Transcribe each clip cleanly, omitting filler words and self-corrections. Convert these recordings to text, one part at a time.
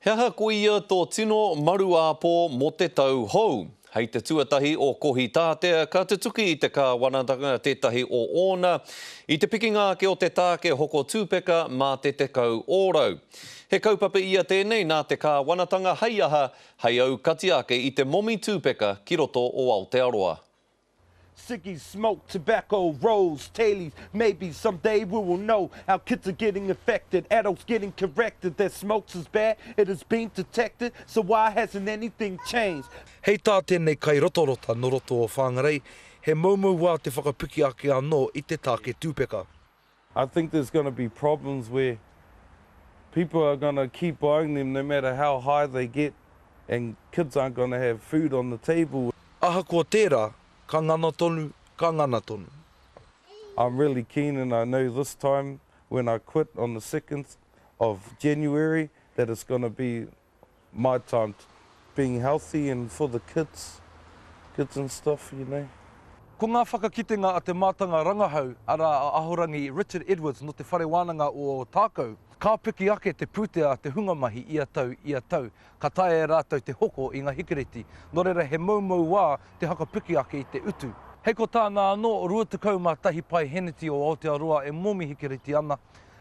He aha koia tō tino maruāpō mō te tau hou? Hei te tuatahi o Kohitātea ka tutuki i te kāwanatanga tētahi o ōna, i te pikinga ake o te tāke hoko tūpeka mā te 10%. He kaupapa ia tēnei nā te kāwanatanga hei aha, hei aukati ake i te momi tūpeka ki roto o Aotearoa. Ciggies, smoke, tobacco, rolls, tailies, maybe someday we will know Our kids are getting affected, adults getting corrected That smokes is bad, it has been detected, so why hasn't anything changed? Hei tā tēnei kairotarota nō roto o Whangarei, he moumou wā te whakapiki ake anō i te tāke tūpeka. I think there's gonna be problems where people are gonna keep buying them no matter how high they get and kids aren't gonna have food on the table. Ahakoa tērā, ka ngana tonu, ka ngana tonu. I'm really keen and I know this time when I quit on the 2nd of January that it's gonna be my time being healthy and for the kids, kids and stuff, you know. Ko ngā whakakitenga a te mātanga rangahau, arā a Ahorangi Richard Edwards nō Te Whare Wānanga o Ōtākou, ka piki ake te pūtea a te hunga mahi ia tau, ia tau, ka taea e rātou te hoko i ngā hikereti, nō reira he moumou wā te hakapiki ake i te utu. Hei ko tāna anō, 21 paeheneti o Aotearoa e momi hikereti ana,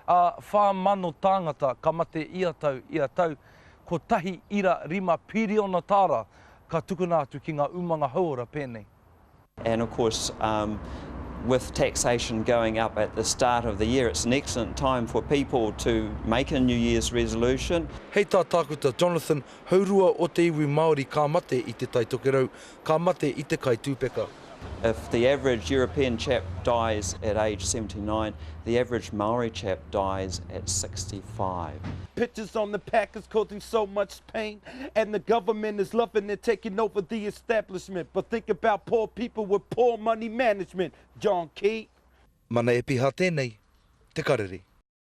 ā, 4,000 tāngata ka mate ia tau, ia tau, 1.5 piriona tāra ka tukuna atu ki ngā umanga hauora pēnei. And of course um with taxation going up at the start of the year it's an excellent time for people to make a New Year's resolution. Hei tā Tākuta Jonathan, haurua o te iwi Māori ka mate i Te Tai Tokerau, ka mate i te kai tūpeka. If the average European chap dies at age 79, the average Maori chap dies at 65. Pictures on the pack is causing so much pain And the government is loving it, taking over the establishment But think about poor people with poor money management John Key. Mana Epiha tēnei, Te Karere.